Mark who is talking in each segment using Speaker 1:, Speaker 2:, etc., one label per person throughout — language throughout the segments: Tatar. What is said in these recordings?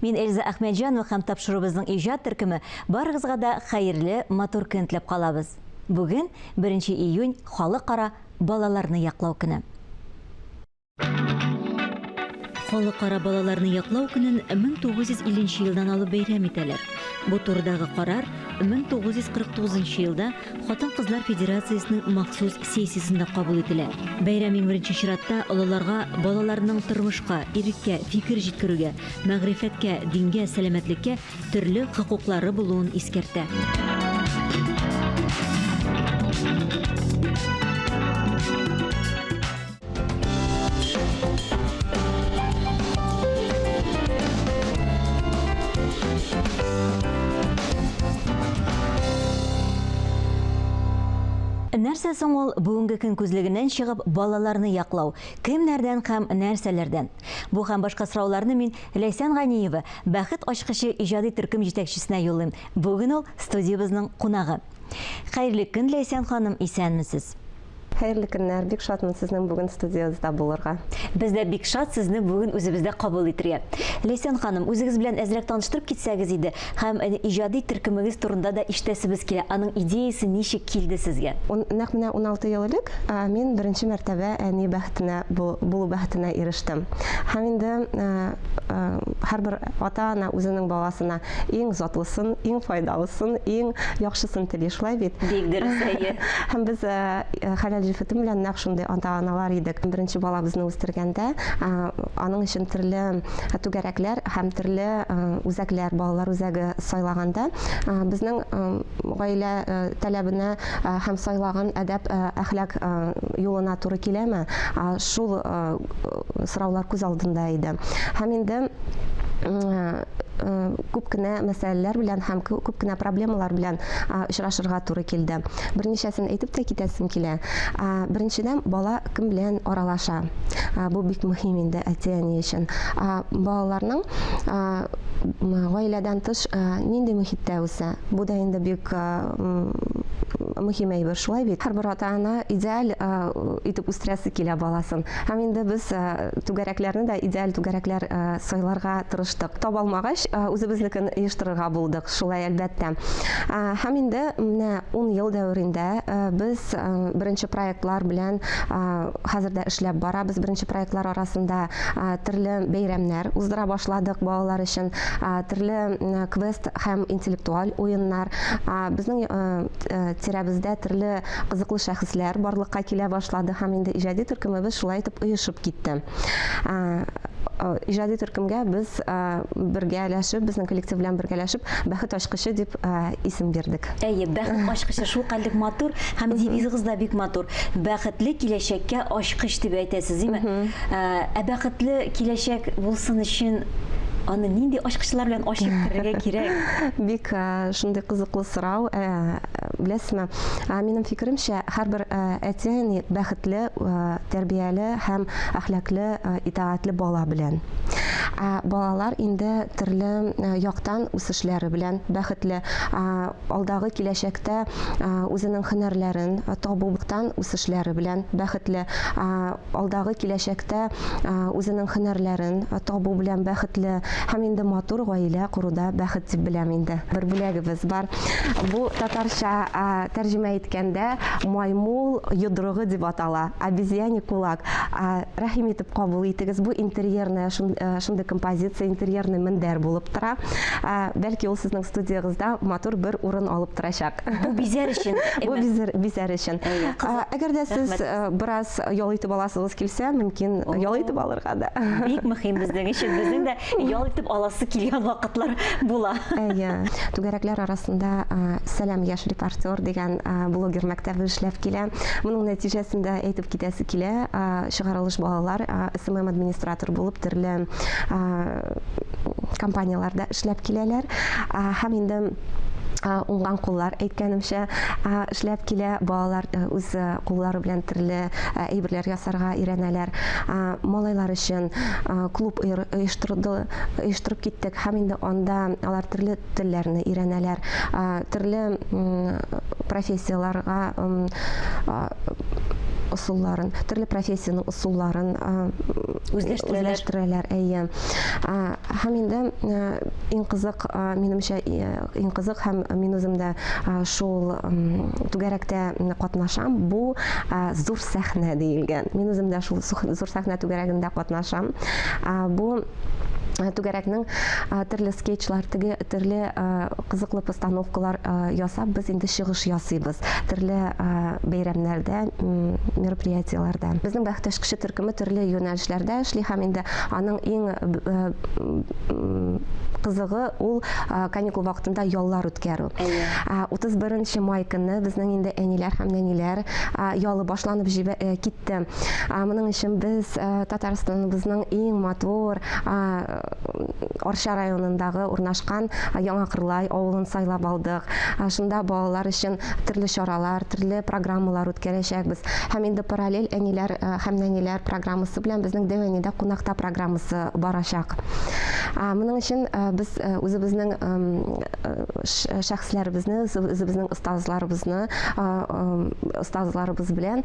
Speaker 1: Мин Эльза Әхмәтҗанова һәм тапшыруыбызның иҗат төркеме барыгызга да хәерле, матур көн теләп калабыз. Бүген, беренче июнь, Халыкара балаларны яклау көне. Халыкара балаларны яклау көнен 1950 нче елдан алып бәйрәм итәләр. Бу турыдагы карар 1949 елда Хатын-кызлар федерациясенең махсус сессиясендә кабул ителә. Бәйрәм иң беренче чиратта олыларга балаларның тормышка, иреккә, фикер җиткерүгә, мәгърифәткә, дингә, сәламәтлеккә төрле хокуклары булуын искәртә. Нәрсә соң ул бүгенге көн күзлегеннән чыгып балаларны яклау? Кемнәрдән һәм нәрсәләрдән? Бу һәм башка сорауларны мин Ләйсән Ганиева, Бәхет ачкычы иҗади төркем җитәкчесенә юллыйм. Бүген ул студиябезнең кунагы. Хәерле көн, Ләйсән ханым, исәнмесез.
Speaker 2: Хәерле көннәр, бик шатмын сезнең бүген студиягездә булырга.
Speaker 1: Без дә бик шат сезне бүген үзебездә кабул итергә. Ләйсән ханым, үзегез белән әзрәк таныштырып китсәгез иде һәм иҗади төркемегез турында да ишетәсебез килә. Аның идеясе ничек килде сезгә?
Speaker 2: Нәкъ менә 16 ел элек мин беренче мәртәбә әни бәхетенә булу бәхетенә ирештем. Һәм инде һәрбер ата-ана үзенең баласына иң затлысын, иң файдалысын, иң яхшысын тели, шулай бит?
Speaker 1: Бик дөрес, әйе.
Speaker 2: Һәм без э, хәләл җефетем белән нәкъ шундый ата-аналар идек. Беренче балабызны үстергәндә, э, аның өчен төрле түгәрәкләр һәм төрле э, үзәкләр, балалар үзәге сайлаганда, безнең гаилә таләбенә һәм сайлаган әдәп, әхлак юлына туры киләме? Шул сораулар күз алдында иде. Һәм инде күп кенә мәсьәләләр белән һәм күп кенә проблемалар белән очрашырга туры килде. Берничәсен әйтеп тә китәсем килә. Беренчедән, бала кем белән аралаша. Бу бик мөһим инде әти-әни өчен. Балаларның гаиләдән тыш нинди мөхиттә үсә? Бу да инде бик мөһим әйбер, шулай бит? Һәрбер ата-ана идеаль итеп үстерәсе килә баласын. Һәм инде без түгәрәкләрне дә идеаль түгәрәкләр сайларга тырыштык. Таба алмагач, үзебезнекен оештырырга булдык, шулай әлбәттә. Һәм инде менә 10 ел дәверендә без беренче проектлар белән хәзер дә эшләп барабыз. Беренче проектлар арасында төрле бәйрәмнәр уздыра башладык балалар өчен, төрле квест һәм интеллектуаль уеннар. Безнең тирәбездә төрле кызыклы шәхесләр барлыкка килә башлады һәм инде иҗади төркемебез шулай итеп оешып китте. Иҗади төркемгә без бергәләшеп, безнең коллектив белән бергәләшеп, Бәхет ачкычы дип исем бирдек.
Speaker 1: Әйе, Бәхет ачкычы шулкадәр матур һәм девизыгыз да бик матур. Бәхетле киләчәккә ачкыч дип әйтәсез, димме? Ә бәхетле киләчәк булсын өчен аны нинди ачкычлар белән ачып керергә кирәк?
Speaker 2: Бик шундый кызыклы сорау. Беләсезме, минем фикеремчә, һәрбер әти-әни бәхетле, тәрбияле һәм әхлаклы, итагатьле бала белән. Ә балалар инде төрле яктан үсешләре белән бәхетле. Алдагы киләчәктә үзенең һөнәрләрен табудан үсешләре белән бәхетле. Алдагы киләчәктә үзенең һөнәрләрен табу белән бәхетле һәм инде матур гаилә коруда бәхет дип беләм инде. Бер бүләгебез бар. Бу татарча тәрҗемә иткәндә маймул йодрыгы дип атала. Обезьяний кулак. Рәхим итеп кабул итегез. Бу интерьерная шундый композиция, интерьерный мендәр булып тора. Бәлки ул сезнең студиягездә матур бер урын алып торачак.
Speaker 1: Бу бизәр өчен.
Speaker 2: Бу бизәр өчен. Әгәр дә сез бераз ял итеп аласыгыз килсә, мөмкин ял итеп алырга да.
Speaker 1: Бик мөһим безнең өчен. Безнең дә ял итеп аласы килгән вакытлар була.
Speaker 2: Әйе. Түгәрәкләр арасында Сәлам яшь репортер дигән блогер мәктәбе эшләп килә. Моның нәтиҗәсендә әйтеп китәсе килә, чыгарылыш балалар SMM администратор булып төрле компанияләрдә эшләп киләләр. Һәм инде уңган куллар, әйткәнемчә, эшләп килә. Балалар үз куллары белән төрле әйберләр ясарга өйрәнәләр. Малайлар өчен клуб оештырды, оештырып киттек һәм инде анда алар төрле телләрне өйрәнәләр, төрле профессияләргә ысулларын, төрле профессиянең ысулларын
Speaker 1: үзләштерәләр.
Speaker 2: Әйе. Һәм инде иң кызык, минемчә, иң кызык һәм мин үзем дә шул түгәрәктә катнашам, бу зур сәхнә диелгән. Мин үзем дә шул зур сәхнә түгәрәгендә катнашам. Бу түгәрәкнең төрле скетчлар, теге төрле кызыклы постановкалар ясап, без инде чыгыш ясыйбыз төрле бәйрәмнәрдә, мероприятиеләрдә. Безнең Бәхет ачкычы төркеме төрле юнәлешләрдә эшли һәм инде аның иң кызыгы ул каникул вакытында яллар үткәрү. 31 май көнне безнең инде әниләр һәм нәниләр ялы башланып китте. Моның өчен без Татарстаныбызның иң матур Арча районындагы урнашкан Яңа Кырлай авылын сайлап алдык. Шунда балалар өчен төрле чаралар, төрле программалар үткәрәчәкбез. Һәм инде параллель әниләр һәм нәниләр программасы белән безнең Дәү әнидә кунакта программасы барачак. Моның өчен без үзебезнең шәхесләребезне, үзебезнең остазларыбызны, остазларыбыз белән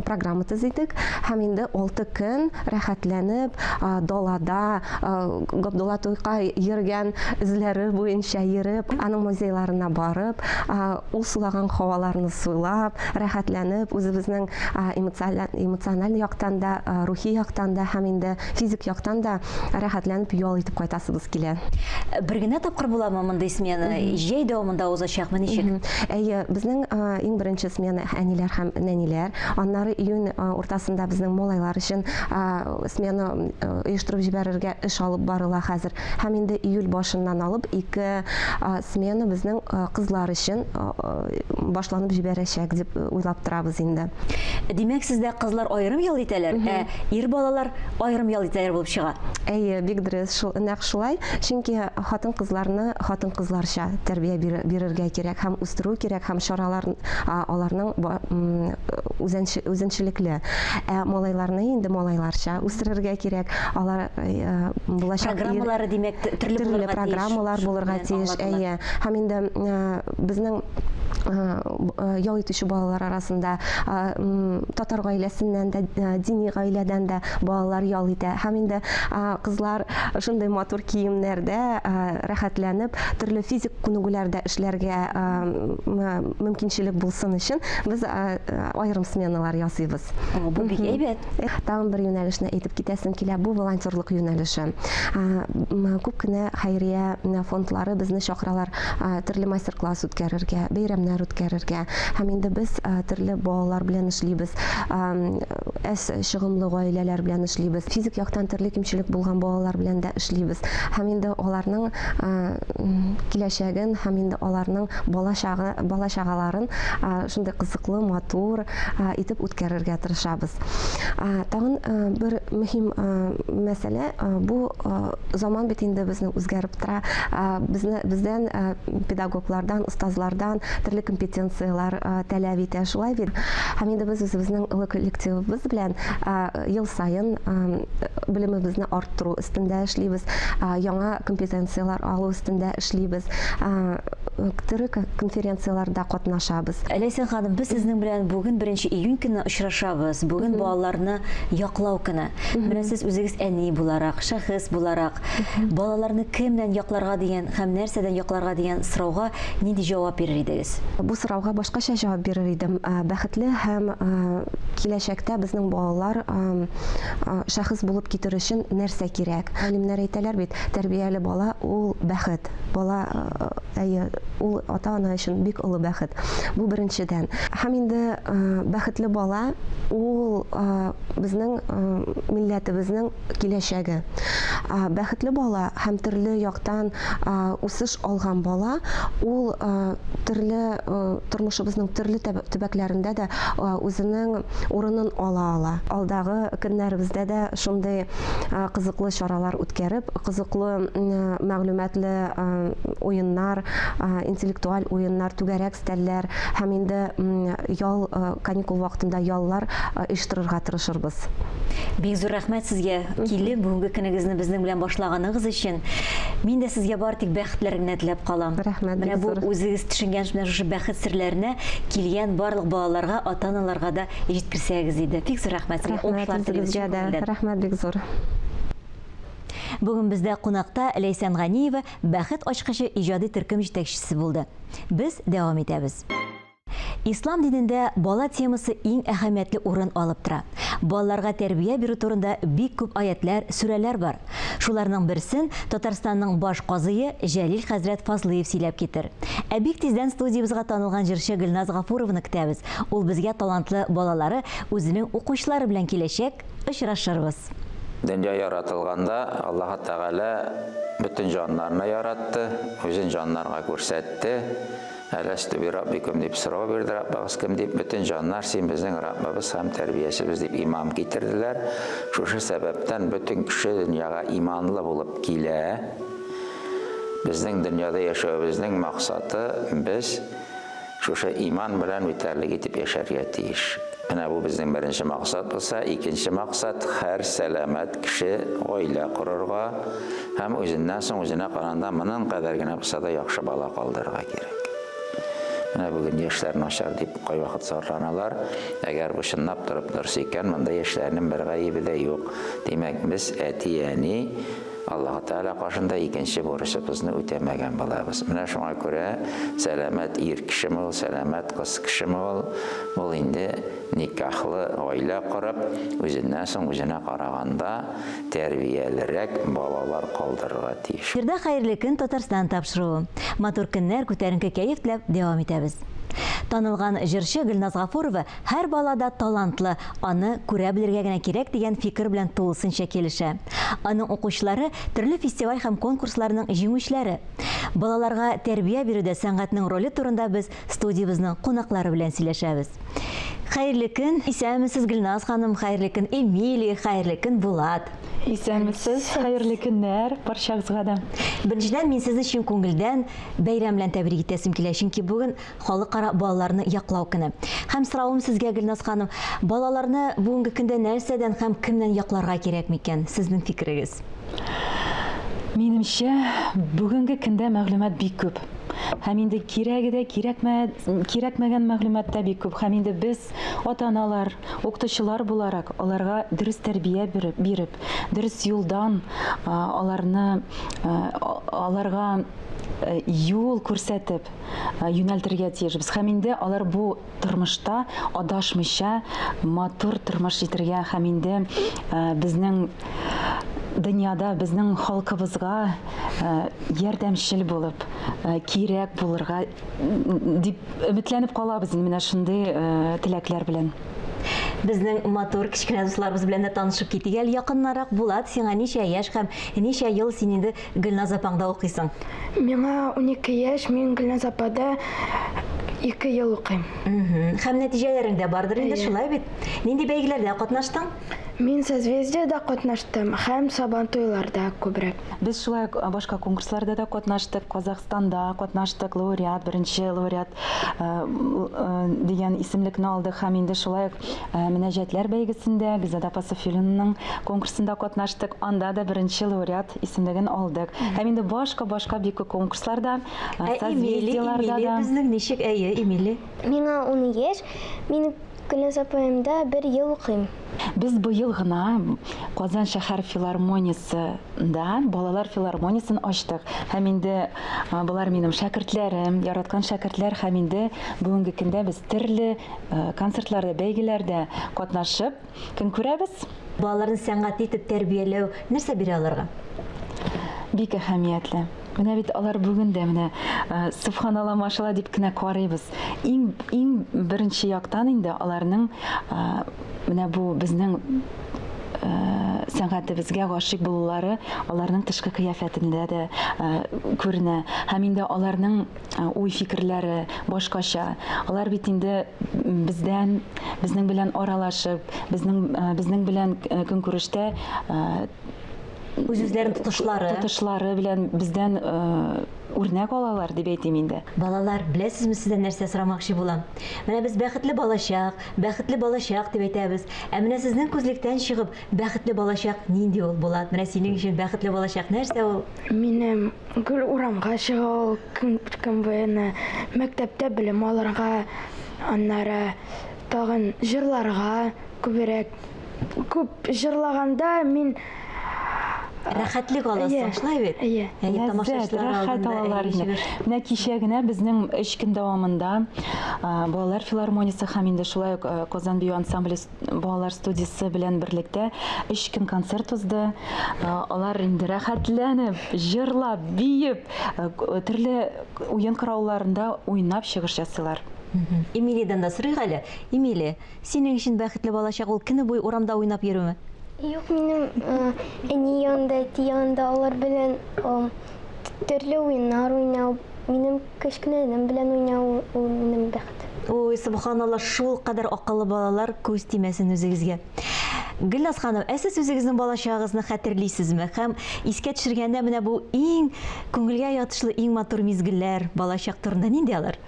Speaker 2: программа төзедек һәм инде 6 көн рәхәтләнеп далада Габдулла Тукай йөргән эзләре буенча йөреп, аның музейларына барып, ул сулаган һаваларны сулап, рәхәтләнеп, үзебезнең эмоциональ яктан да, рухи яктан да һәм инде физик яктан да рәхәтләнеп ял итеп кайтасыбыз килә.
Speaker 1: Бер генә тапкыр буламы мондый смена? Җәй дәвамында узачакмы, ничек?
Speaker 2: Әйе, безнең иң беренче смена әниләр һәм нәниләр. Аннары июнь уртасында безнең малайлар өчен смена оештырып җибәрергә эш алып барыла хәзер. Һәм инде июль башыннан алып ике смена безнең кызлар өчен башланып җибәрәчәк дип уйлап торабыз инде.
Speaker 1: Димәк, сездә кызлар аерым ял итәләр, ә ир балалар аерым ял итәләр булып чыга.
Speaker 2: Әйе, бик дөрес, шул, нәкъ шулай. Чөнки хатын-кызларны хатын-кызларча тәрбия бирергә кирәк һәм үстерү кирәк, һәм чаралар аларның үзенчәлекле. Ә малайларны инде малайларча үстерергә кирәк. Алар булачак
Speaker 1: программалары, димәк, төрле
Speaker 2: булырга тиеш. Программалар булырга тиеш, әйе. Һәм инде безнең ял итүче балалар арасында татар гаиләсеннән дә, дини гаиләдән дә балалар ял итә. Һәм инде кызлар шундый матур киемнәрдә рәхәтләнеп, төрле физик күнегүләрдә эшләргә мөмкинчелек булсын өчен без аерым сменалар ясыйбыз.
Speaker 1: Бу бик әйбәт.
Speaker 2: Тагын бер юнәлешне әйтеп китәсем килә, бу волонтерлык юнәлеше. Күп кенә хәйрия фондлары безне чакыралар төрле мастер-класс үткәрергә, бәйрәмнәр үткәрергә. Һәм инде без төрле балалар белән эшлибез, әз чыгымлы гаиләләр белән эшлибез, физик яктан төрле кимчелек булган балалар белән дә эшлибез. Һәм инде аларның киләчәген һәм инде аларның бала чагы, бала чагаларын шундый кызыклы, матур итеп үткәрергә тырышабыз. Тагын бер мөһим мәсьәлә, бу заман бит инде безнең үзгәреп тора. Безне бездән педагоглардан, остазлардан төрле компетенцияләр таләп итә, шулай бит. Һәм инде без үзебезнең олы коллективыбыз белән ел саен белемебезне арттыру өстендә эшлибез, яңа компетенцияләр алу өстендә эшлибез, төрле конференцияләрдә катнашабыз.
Speaker 1: Ләйсән ханым, без сезнең белән бүген 1 июнь көне очрашабыз. Бүген балаларны яклау көне. Менә сез үзегез әни буларак, шәхес буларак, балаларны кемнән якларга дигән һәм нәрсәдән якларга дигән сорауга нинди җавап бирер идегез?
Speaker 2: Бу сорауга башкача җавап бирер идем. Бәхетле һәм киләчәктә безнең балалар шәхес булып китер өчен нәрсә кирәк? Галимнәр әйтәләр бит, тәрбияле бала ул бәхет. Бала, әйе, ул ата-ана өчен бик олы бәхет. Бу беренчедән. Һәм инде бәхетле бала ул безнең милләтебезнең киләчәге. Бәхетле бала һәм төрле яктан үсеш алган бала ул төрле тормышыбызның төрле төбәкләрендә дә үзенең урынын ала ала. Алдагы көннәребездә дә шундый кызыклы чаралар үткәреп, кызыклы мәгълүматлы уеннар, интеллектуаль уеннар, түгәрәк стәлләр һәм инде ял, каникул вакытында яллар оештырырга тырышырбыз.
Speaker 1: Бик зур рәхмәт сезгә, килеп, бүгенге көнегезне безнең белән башлаганыгыз өчен. Мин дә сезгә бары тик бәхетләр генә теләп калам.
Speaker 2: Рәхмәт,
Speaker 1: Менә
Speaker 2: бик
Speaker 1: бу
Speaker 2: зур.
Speaker 1: үзегез төшенгән менә шушы бәхет серләренә килгән барлык балаларга, ата-аналарга да җиткерсәгез иде. Бик зур рәхмәт сезгә.
Speaker 2: Рәхмәт
Speaker 1: Уңышлар телибез
Speaker 2: үзегезгә
Speaker 1: чын
Speaker 2: дә.
Speaker 1: күңелдән.
Speaker 2: Рәхмәт бик зур.
Speaker 1: Бүген бездә кунакта Ләйсән Ганиева, Бәхет ачкычы иҗади төркем җитәкчесе булды. Без дәвам итәбез. Ислам динендә бала темасы иң әһәмиятле урын алып тора. Балаларга тәрбия бирү турында бик күп аятьләр, сүрәләр бар. Шуларның берсен Татарстанның баш казые Җәлил хәзрәт Фазлыев сөйләп китер. Ә бик тиздән студиябезгә танылган җырчы Гөлназ Гафурованы көтәбез. Ул безгә талантлы балалары, үзенең укучылары белән киләчәк, очрашырбыз.
Speaker 3: Дөнья яратылганда Аллаһы Тәгалә бөтен җаннарны яратты, үзен җаннарга күрсәтте. Әләстү би раббикум дип сорау бирде, Раббыгыз кем дип, бөтен җаннар син безнең Раббыбыз һәм тәрбиячебез дип иман китерделәр. Шушы сәбәптән бөтен кеше дөньяга иманлы булып килә. Безнең дөньяда яшәвебезнең максаты без Шушы иман белән үтәрлек итеп яшәргә тиеш. Менә бу безнең беренче максат булса, икенче максат, һәр сәламәт кеше гаилә корырга һәм үзеннән соң үзенә караганда моның кадәр генә булса да яхшы бала калдырырга кирәк. Менә бүген яшьләр начар дип кайвакыт зарланалар. Әгәр бу чынлап торып дөрес икән, монда яшьләрнең бер гаебе дә юк. Димәк, без әти-әни Аллаһы Тәгалә каршында икенче бурычыбызны үтәмәгән булабыз. Менә шуңа күрә сәламәт ир кешеме ул, сәламәт кыз кешеме ул, ул инде никахлы гаилә корып, үзеннән соң үзенә караганда тәрбиялерәк балалар калдырырга тиеш.
Speaker 1: Эфирда Хәерле көн, Татарстан тапшыруы. Матур көннәр, күтәренке кәеф теләп дәвам итәбез. Танылган җырчы Гөлназ Гафурова Һәр бала да талантлы, аны күрә белергә генә кирәк дигән фикер белән тулысынча килешә. Аның укучылары, төрле фестиваль һәм конкурсларның җиңүчеләре. Балаларга тәрбия бирүдә сәнгатьнең роле турында без студиябезнең кунаклары белән сөйләшәбез. Хәерле көн, исәнмесез, Гөлназ ханым, хәерле көн, Эмилия, хәерле көн, Булат.
Speaker 4: Исәнмесез, хәерле көннәр барчагызга да.
Speaker 1: Беренчедән, мин сезне чын күңелдән бәйрәм белән тәбрик итәсем килә, чөнки бүген Халыкара балаларны яклау көне. Һәм соравым сезгә, Гөлназ ханым, балаларны бүгенге көндә нәрсәдән һәм кемнән якларга кирәк микән? Сезнең фикерегез?
Speaker 4: Минемчә, бүгенге көндә мәгълүмат бик күп. Һәм инде кирәге дә, кирәкмә, кирәкмәгән мәгълүмат та бик күп. Һәм инде без, ата-аналар, укытучылар буларак, аларга дөрес тәрбия биреп, дөрес юлдан аларны, аларга юл күрсәтеп, юнәлтергә тиешбез. Һәм инде алар бу тормышта адашмыйча матур тормыш итергә һәм инде безнең дөньяда безнең халкыбызга ярдәмчел булып, кирәк булырга дип өметләнеп калабыз инде менә шундый теләкләр белән.
Speaker 1: Безнең матур кечкенә дусларыбыз белән дә танышып китик әле якыннарак. Булат, сиңа ничә яшь һәм ничә ел син инде Гөлназ апаңда укыйсың?
Speaker 5: Миңа 12 яшь, мин Гөлназ апада 2 ел укыйм.
Speaker 1: Һәм нәтиҗәләрең дә бардыр инде, шулай бит? Нинди бәйгеләрдә катнаштың?
Speaker 5: Мин Созвездиедә катнаштым һәм Сабантуйларда күбрәк.
Speaker 4: Без шулай ук башка конкурсларда да катнаштык, Казахстанда катнаштык, лауреат, беренче лауреат дигән исемлекне алдык һәм инде шулай ук Мөнәҗәтләр бәйгесендә Гөлзада апа Сафиуллинаның конкурсында катнаштык, анда да беренче лауреат исемлеген алдык. Һәм инде башка-башка бик күп конкурсларда,
Speaker 1: Ә Эмили,
Speaker 4: созвездиеларда
Speaker 1: Эмили
Speaker 4: да.
Speaker 1: безнең ничек? Әйе, Эмили.
Speaker 6: Миңа ун яшь, мин Гөлназ апаемда бер ел укыйм.
Speaker 4: Без быел гына Казан шәһәр филармониясендә балалар филармониясен ачтык. Һәм инде болар минем шәкертләрем, яраткан шәкертләр һәм инде бүгенге көндә без төрле концертларда, бәйгеләрдә катнашып көн күрәбез.
Speaker 1: Балаларны сәнгатьле итеп тәрбияләү нәрсә бирә аларга?
Speaker 4: Бик әһәмиятле. Менә бит алар бүген дә менә сөбханалла, машалла дип кенә карыйбыз. Иң иң беренче яктан инде аларның менә бу безнең сәнгатебезгә гашыйк булулары аларның тышкы кыяфәтендә дә күренә. Һәм инде аларның уй-фикерләре башкача. Алар бит инде бездән, безнең белән аралашып, безнең безнең белән көнкүрештә
Speaker 1: Үз-үзләрен тотышлары.
Speaker 4: Тотышлары белән бездән үрнәк алалар, дип әйтим инде.
Speaker 1: Балалар, беләсезме, сездән нәрсә сорамакчы булам? Менә без бәхетле балачак, бәхетле балачак дип әйтәбез. Ә менә сезнең күзлектән чыгып, бәхетле балачак нинди ул, Булат? Менә синең өчен бәхетле балачак нәрсә ул?
Speaker 5: Минем гел урамга чыгу ул, көн, көн буена мәктәптә белем алырга, аннары тагын җырларга күбрәк. Күп җырлаганда мин
Speaker 1: Рәхәтлек аласың, шулай бит?
Speaker 5: Әйе.
Speaker 1: Әйе,
Speaker 4: Ләззәт, рәхәт алалар инде. Менә кичә генә безнең өч көн дәвамында балалар филармониясе һәм инде шулай ук Казан бию ансамбле балалар студиясе белән берлектә өч көн концерт узды. Алар инде рәхәтләнеп, җырлап, биеп, төрле уен коралларында уйнап чыгыш ясыйлар.
Speaker 1: Эмилиядән дә сорыйк әле. Эмилия, Синең өчен бәхетле балачак ул көне буе урамда уйнап йөрүме?
Speaker 6: Юк, минем әни янында, әти янында алар белән төрле уеннар уйнау, минем кечкенә энем белән уйнау ул минем бәхет.
Speaker 1: Ой, субханалла, шул кадәр акыллы балалар, күз тимәсен үзегезгә. Гөлназ ханым, ә сез үзегезнең балачагыгызны хәтерлисезме? Һәм искә төшергәндә менә бу иң күңелгә ятышлы, иң матур мизгелләр балачак турында нинди алар?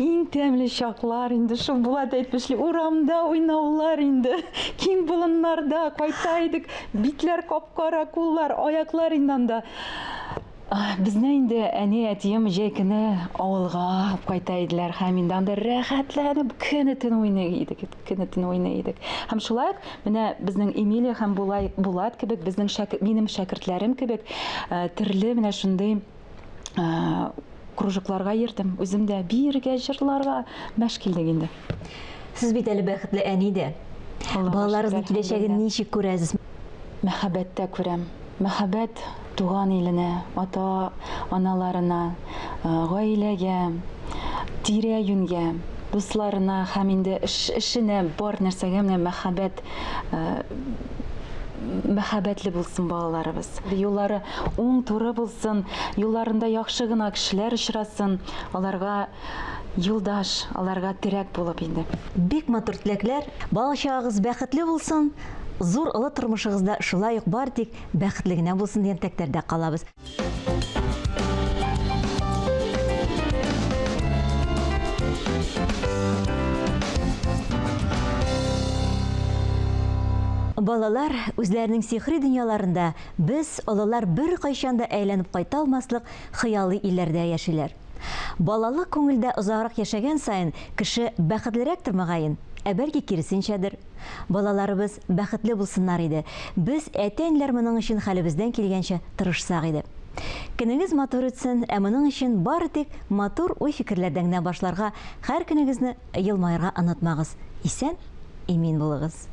Speaker 4: Иң тәмле чаклар инде шул Булат әйтмешли, урамда уйнаулар инде. Киң болыннарда кайта идек, битләр кап-кара, куллар, аяклар инде анда. Безне инде әни, әтием җәй көне авылга алып кайта иделәр һәм инде анда рәхәтләнеп көне-төн уйный идек, көне-төн уйный идек. Һәм шулай ук менә безнең Эмилия һәм Булай, Булат кебек, безнең шәк, минем шәкертләрем кебек, төрле менә шундый кружокларга йөрдем. Үзем дә биергә, җырларга мәш килдек инде.
Speaker 1: Сез бит әле бәхетле әни дә. Балаларыгызның киләчәген ничек күрәсез?
Speaker 4: Мәхәббәттә күрәм. Мәхәббәт туган иленә, ата аналарына, гаиләгә, тирә-юньгә, дусларына һәм инде эшенә, бар нәрсәгә менә мәхәббәт мәхәббәтле булсын балаларыбыз. Юллары уң, туры булсын, юлларында яхшы гына кешеләр очрасын, аларга юлдаш, аларга терәк булып инде.
Speaker 1: Бик матур теләкләр. Балачагыгыз бәхетле булсын, зур олы тормышыгызда шулай ук бары тик бәхетле генә булсын дигән теләкләрдә калабыз. Балалар үзләренең сихри дөньяларында без, олылар беркайчан да әйләнеп кайта алмаслык хыялый илләрдә яшиләр. Балалык күңелдә озаграк яшәгән саен кеше бәхетлерәктер, мөгаен, ә бәлки киресенчәдер. Балаларыбыз бәхетле булсыннар иде. Без, әти-әниләр моның өчен хәлебездән килгәнчә тырышсак иде. Көнегез матур үтсен, ә моның өчен бары тик матур уй-фикерләрдән генә башларга, һәр көнегезне елмаерга онытмагыз. Исән, имин булыгыз.